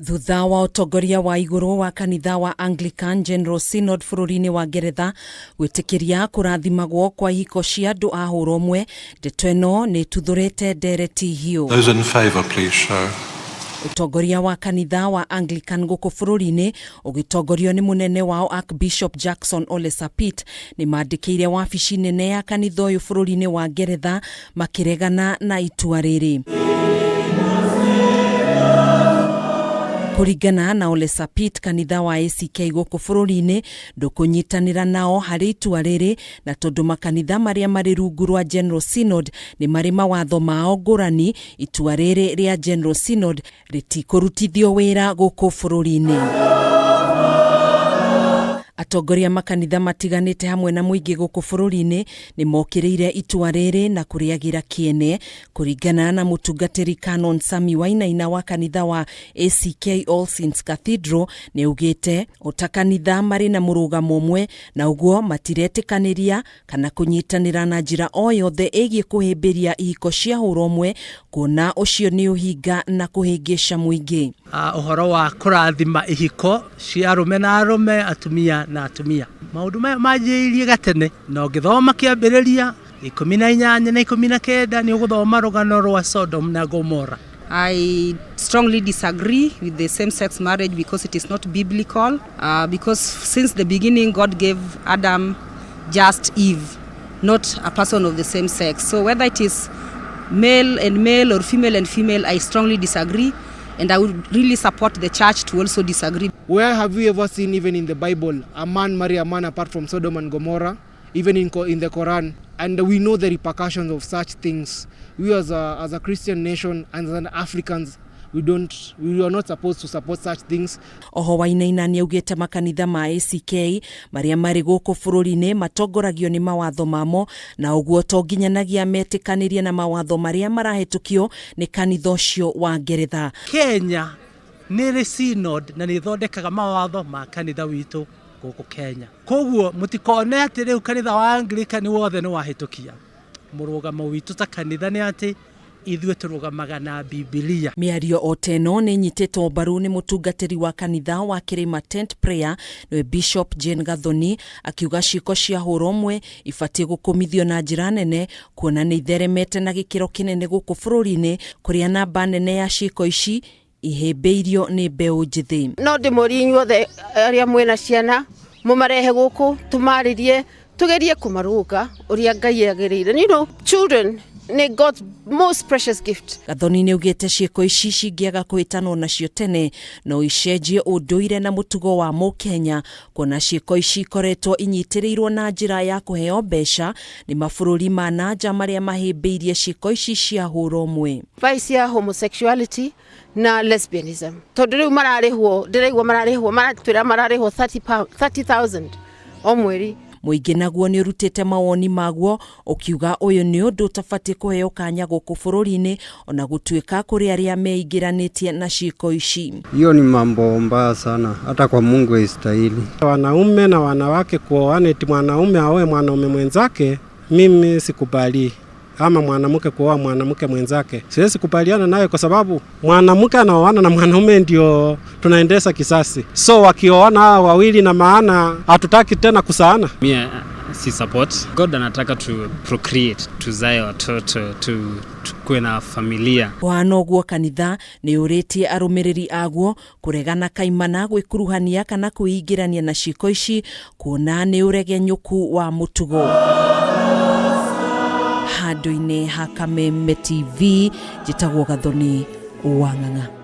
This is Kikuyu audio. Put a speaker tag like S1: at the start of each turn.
S1: Thutha wa ũtongoria wa igũrũ wa kanitha wa Anglican General Synod bũrũri-inĩ wa Ngeretha gwĩtĩkĩria kũrathimagwo kwa ihiko cia andũ a hũra ũmwe, ndeto ĩno nĩ ĩtuthũrĩte ndereti hiũ.
S2: Those in favour, please show.
S1: Ũtongoria wa kanitha wa Anglican gũkũ bũrũri-inĩ ũgĩtongorio nĩ mũnene wao Archbishop Jackson Ole Sapit nĩ mandĩkĩire wabici nene ya kanitha ũyũ bũrũri-inĩ wa Ngeretha makĩregana na itua rĩrĩ. Kũringana na Ole Sapit, kanitha wa ACK gũkũ bũrũri-inĩ ndũkũnyitanĩra nao harĩ itua rĩrĩ, na tondũ makanitha marĩa marĩ rungu rwa General Synod nĩ marĩ mawatho mao ngũrani, itua rĩrĩ rĩa General Synod rĩtikũrutithio wĩra gũkũ bũrũri-inĩ. Atongoria makanitha matiganĩte hamwe na mũingĩ gũkũ bũrũri-inĩ nĩ mokĩrĩire itua rĩrĩ na kũrĩagĩra kĩene. Kũringana na mũtungatĩri Canon Sami Wainaina wa kanitha wa ACK All Saints Cathedral, nĩ augĩte o ta kanitha marĩ na mũrũgamo ũmwe na ũguo matiretĩkanĩria kana kũnyitanĩra na njĩra o yothe ĩgiĩ kũhĩmbĩria ihiko cia hũra ũmwe, kuona ũcio nĩ ũhinga na kũhĩngĩca mũingĩ.
S3: Ũhoro wa kũrathima ihiko cia arũme na arũme, atumia na atumia. Maũndũ maya manjĩrĩirie gatene, na ũngĩthoma Kĩambĩrĩria 18 na 19 nĩ ũgũthoma rũgano rwa Sodom na Gomora.
S4: I strongly disagree with the same-sex marriage because it is not biblical. Because since the beginning, God gave Adam just Eve, not a person of the same sex. So whether it is male and male or female and female, I strongly disagree. And I would really support the church to also disagree.
S5: Where have we ever seen, even in the Bible, a man marry a man apart from Sodom and Gomorrah, even in the Quran? And we know the repercussions of such things. We as a Christian nation and as an Africans, we are not supposed to support such things.
S1: Oho Wainaina nĩ augĩte makanitha ma ACK marĩa marĩ gũkũ bũrũri-inĩ matongoragio nĩ mawatho mamo, na ũguo to nginyanagia metĩkanĩrie na mawatho marĩa marahĩtũkio nĩ kanitha ũcio wa Ngeretha.
S3: Kenya nĩ ĩrĩ synod na nĩ ĩthondekaga mawatho ma kanitha witũ gũkũ Kenya. Koguo mũtikone atĩ rĩu kanitha wa Anglican wothe nĩ wahĩtũkia. Mũrũgamo witũ ta kanitha nĩ atĩ ithuĩ tũrũgamaga na Bibilia.
S1: Mĩario o ta ĩno nĩ ĩnyitĩtwo mbaru nĩ mũtungatĩri wa kanitha wa Kĩrĩma Tent Prayer nĩwe Bishop Jane Gathoni, akiuga ciĩko cia hũra ũmwe ibatiĩ gũkũmithio na njĩra nene, kuona nĩ itheremete na gĩkĩro kĩnene gũkũ bũrũri-inĩ, kũrĩa namba nene ya ciĩko ici ihĩmbĩirio nĩ mbeũ njĩthĩ.
S6: No ndĩmũrie inyuothe arĩa mwĩna ciana mũmarehe gũkũ tũmarĩrie, tũgerie kũmarũnga ũrĩa Ngai agĩrĩire. Children nĩ God's most precious gift.
S1: Gathoni nĩ augĩte ciĩko ici cingĩaga kũhĩtanwo nacio tene no icenjie ũndũire na mũtugo wa mũkenya, kuona ciĩko ici ikoretwo inyitĩrĩirwo na njĩra ya kũheo mbeca nĩ mabũrũri ma na nja marĩa mahĩmbĩirie ciĩko ici cia hũra ũmwe.
S6: Vice ya homosexuality na lesbianism, tondũ rĩu mararĩhwo, ndĩraigua mararĩhwo, maratwĩra mararĩhwo 30,000 o mweri.
S1: Mũingĩ naguo nĩ ũrutĩte mawoni maguo ũkiuga ũyũ nĩ ũndũ ũtabatiĩ kũheo kanya gũkũ bũrũri-inĩ, ona gũtuĩka kũrĩ arĩa meingĩranĩtie na ciĩko ici.
S7: Hiyo ni mambo mbaya sana, hata kwa Mungu haistahili.
S8: Wanaume na wanawake kuoana, eti mwanaume aoe mwanaume mwenzake, mimi sikubali. Ama mwanamke kuoa mwanamke mwenzake, siwezi kubaliana naye, kwa sababu mwanamke anaoana na mwanaume ndio tunaendesha kisasi. So wakioana hawa wawili, na maana hatutaki tena kusaana.
S9: Mimi si support. God anataka tu procreate, tuzae watoto, tukuwe na familia.
S1: Kũhana ũguo, kanitha nĩ ũrĩtie arũmĩrĩri aguo kũregana kaimana gwĩkuruhania kana kwĩingĩrania na ciĩko ici, kuona nĩ ũregenyũku wa mũtugo. Handũ-inĩ ha Kameme TV, njĩtagwo Gathoni wa Ng'ang'a.